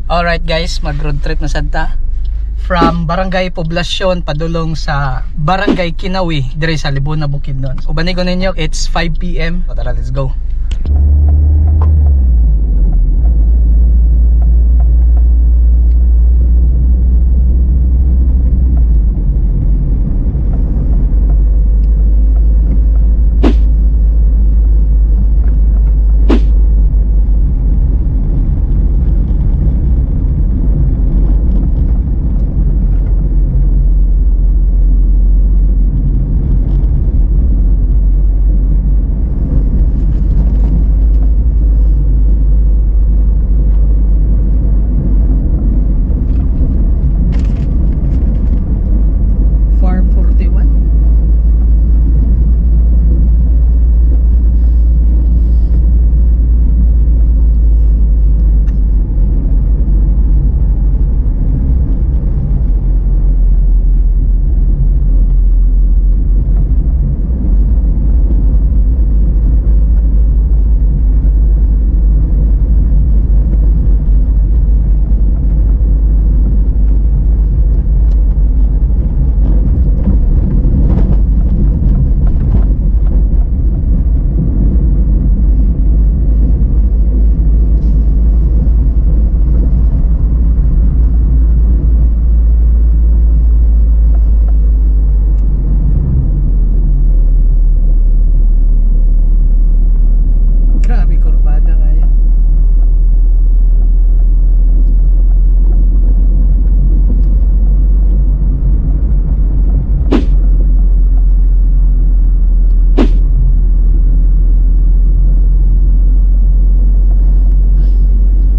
Alright guys, mag road trip na sad ta. From Barangay Poblacion padulong sa Barangay Kinawi dire sa Libuna, Bukidnon. Uban ko ninyo, it's 5 PM. Tara, let's go. Farm 41. Grabe, kurbada kayo.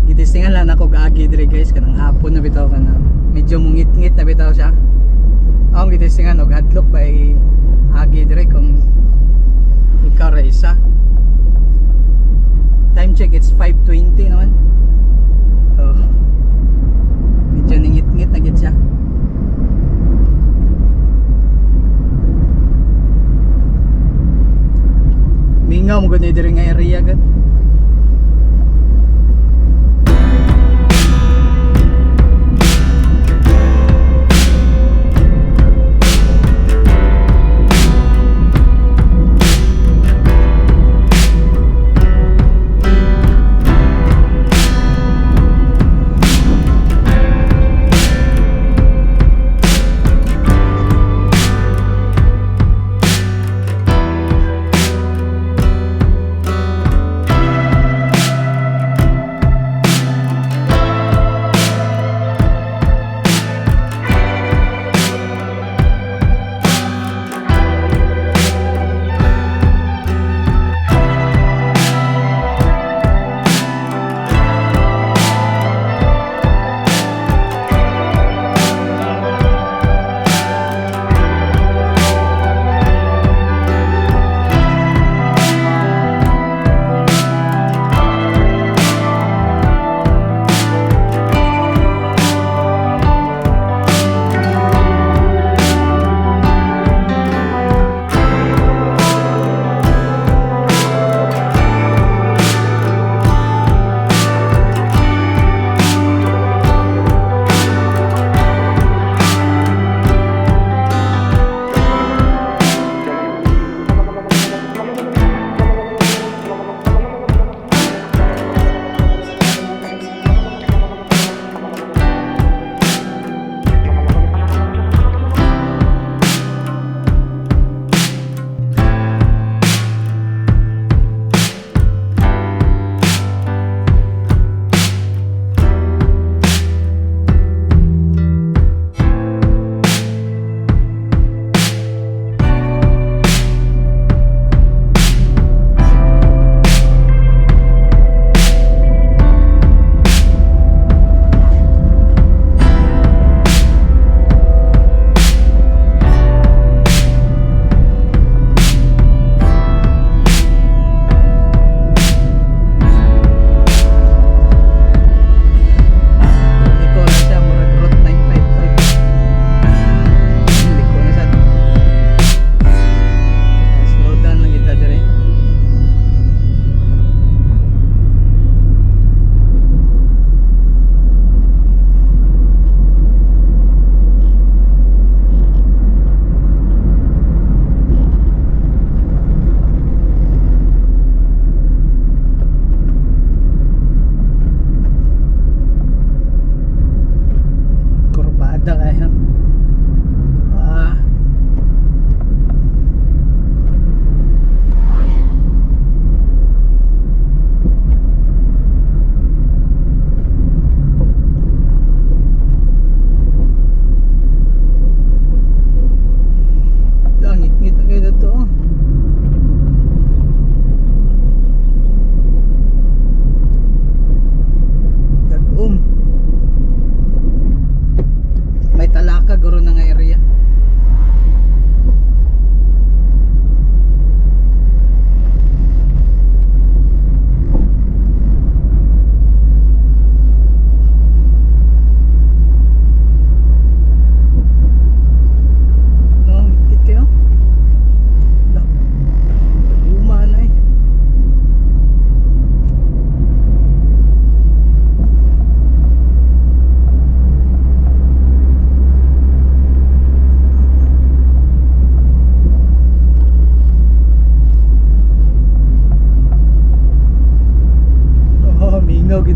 Gitistingan lang ako gaagi dire guys, kanang hapon na bitaw, kanang medyo mungit-ngit na bitaw siya. Akong gitistingan og hadlok by agi dire kung ikaw ra isa. Time check, it's 5:20 naman. Oh. Medyo ningit-ngit na gid siya. Mingaw mo gud ni diri nga area gud.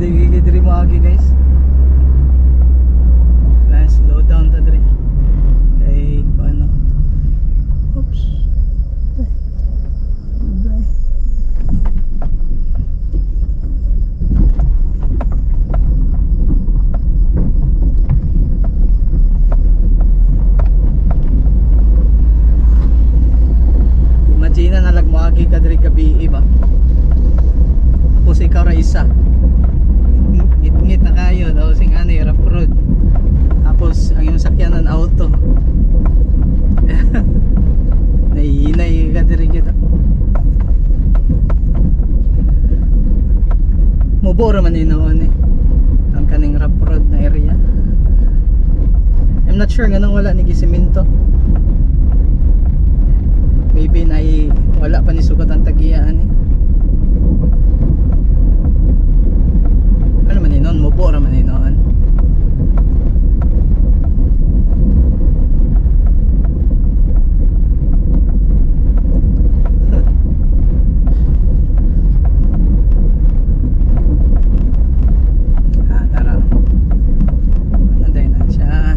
Di diri mo agi, guys. Kailangan slow down ta diri. Kay paano? Oops. Ay. Ay. Imagine na lag moagi ka diri gabi ba? Tapos ikaw ra isa. Ngit-ngit na kayo tapos sing ani rough road. Tapos ang iyong sakyanan, auto. Naiinay ka diri kita. Mubo ra man noon eh, ang kaning rough road na area. I'm not sure nganong wala ni gisiminto. Maybe na wala pa ni sukat ang tagiyaan eh. Ano man noon, mubo ra man noon. Ah, tara. Nanday na siya.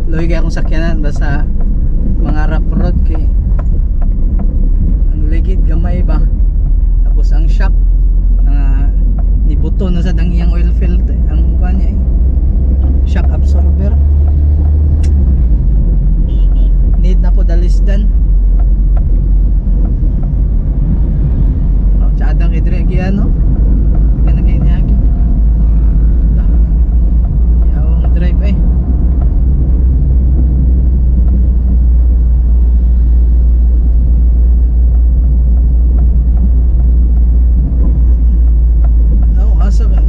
Luhi kay akong sakyanan basta mga rough road kay ang ligid gamay ba. Tapos ang shock nibuto na sa ang iyang oil filter, ang kuan niya eh, shock absorber. Need na po dalisdan. Oh, tsada kay dire gi ano. Ganang kay niagi. Lah. Yawang drive eh. No, asa ba?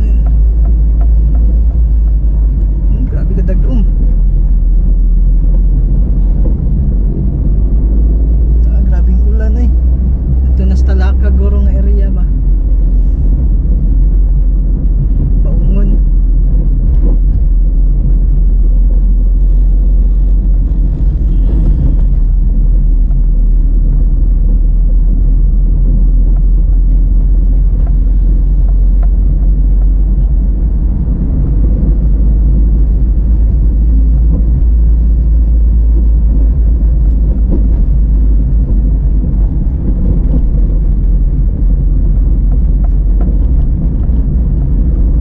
Grabe ka dagom. Ah, grabing ulan eh. Ito na sa Talaka, guro nga area ba? Baungon.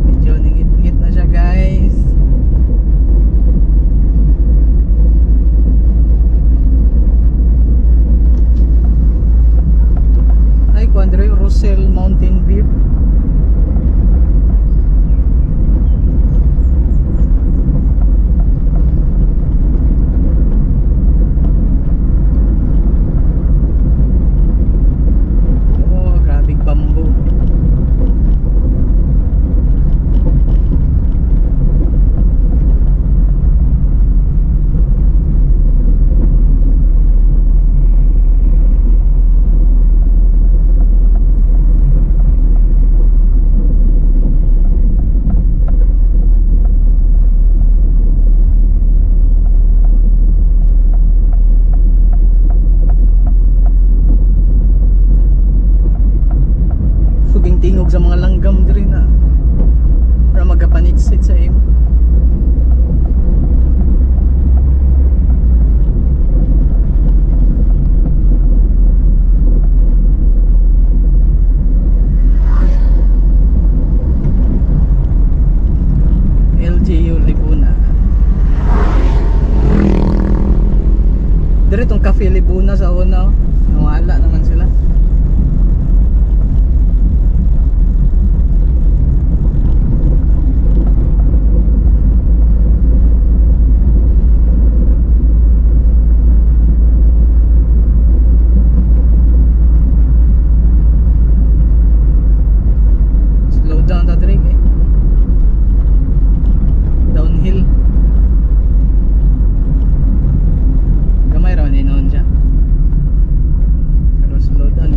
Medyo ningit-ngit na siya, guys. Ay, kuan dire, Russell Mountain View. Oh, grabe bamboo. Fuging tingog sa mga langgam diri na para magapanitsit sa imo. LGU Libuna. Dire tong Cafe Libuna sa una, oh. Nawala naman sila. Slow down ta diri eh. Downhill. Gamay ra ni noon siya. Pero slow down.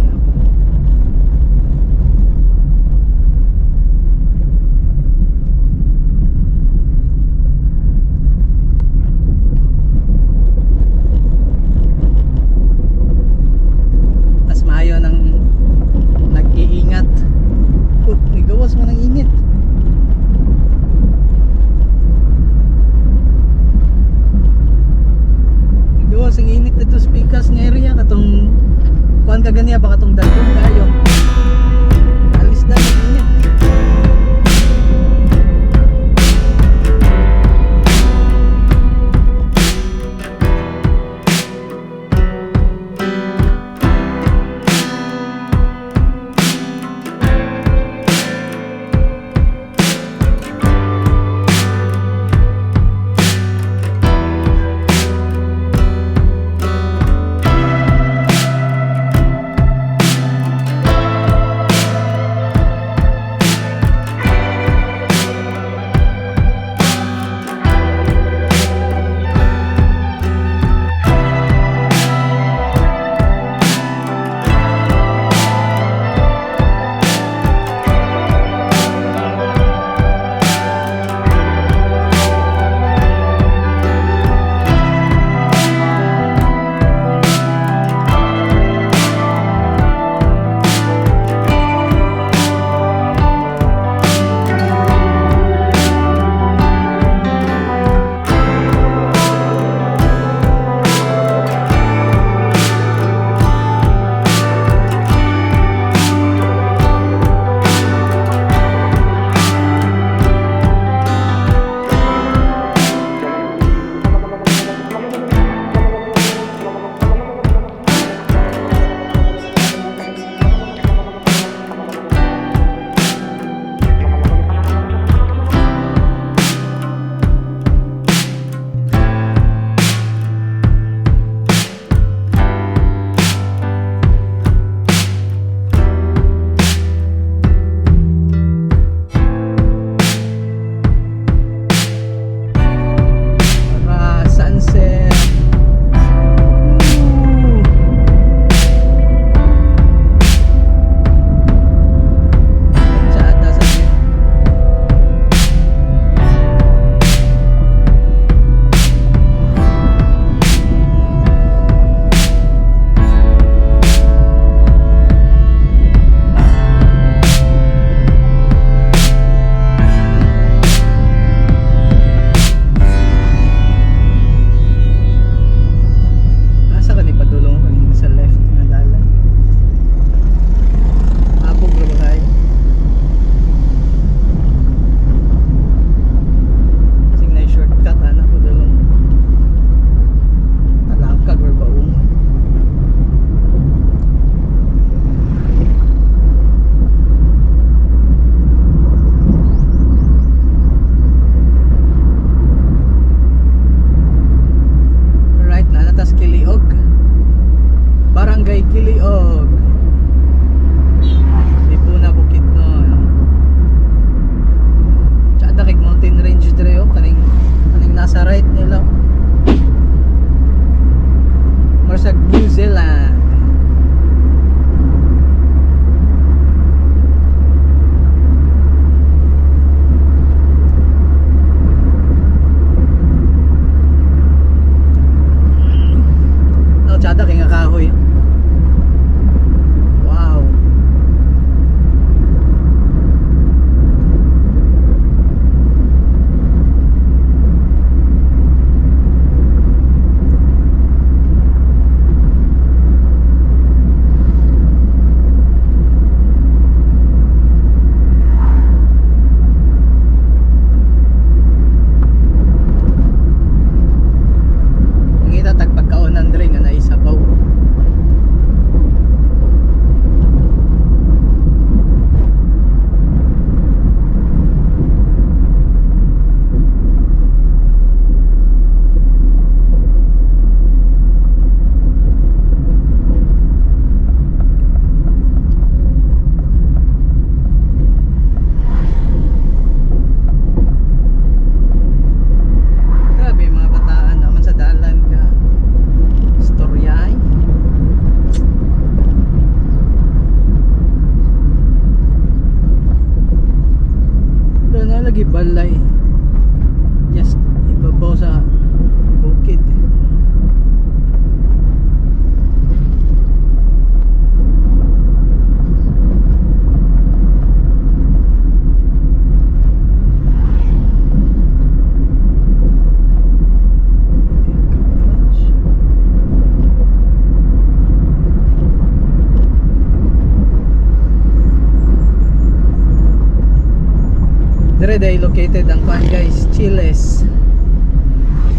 Dire day located ang kuan, guys, Chiles.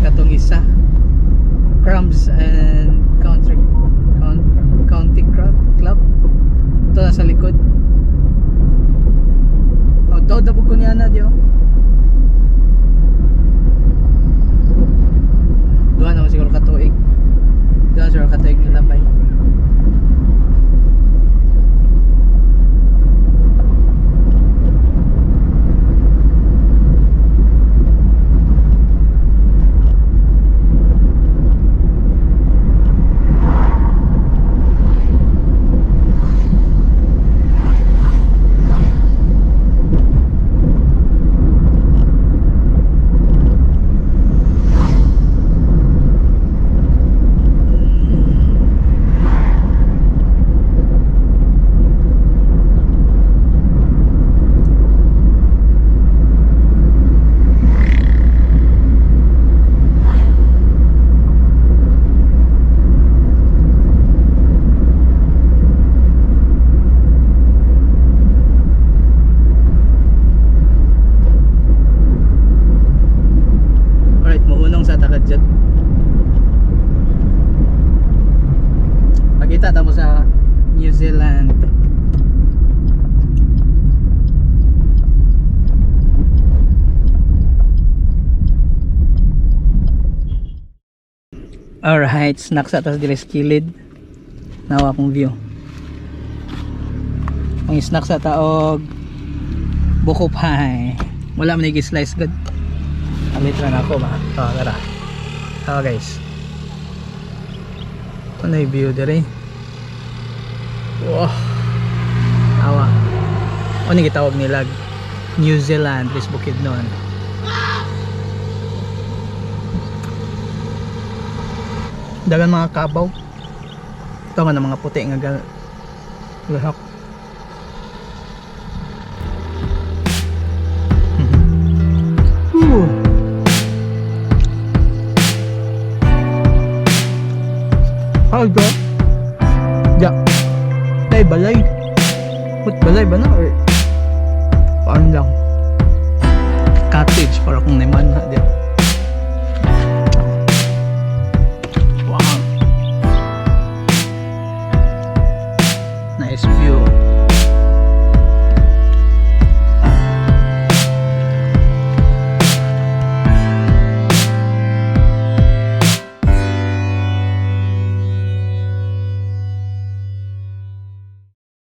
Katong isa. Crumbs and Country County Club Club. Ito nasa likod. Oh, daw na ko niya na diyo. Duha naman siguro katuig. Duha siguro katuig nilabay. Alright, muunong sa takad dyan. Pagkita ta mo sa New Zealand. Alright, snack sa tas diri sa kilid. Nawa akong view. Ang snack sa taog buko pie. Wala man slice good. Alit na ako ba? Oh, tara. Oh, guys. Ano yung view dire? Wow. Awa. Ano yung gitawag nila? New Zealand, this Bukidnon. Dagan mga kabaw. Ito nga ng mga puti nga lahok. Ooh. How go? Ja. Tay balay. Put balay ba na or paano lang? Cottage para kung naman ha diya.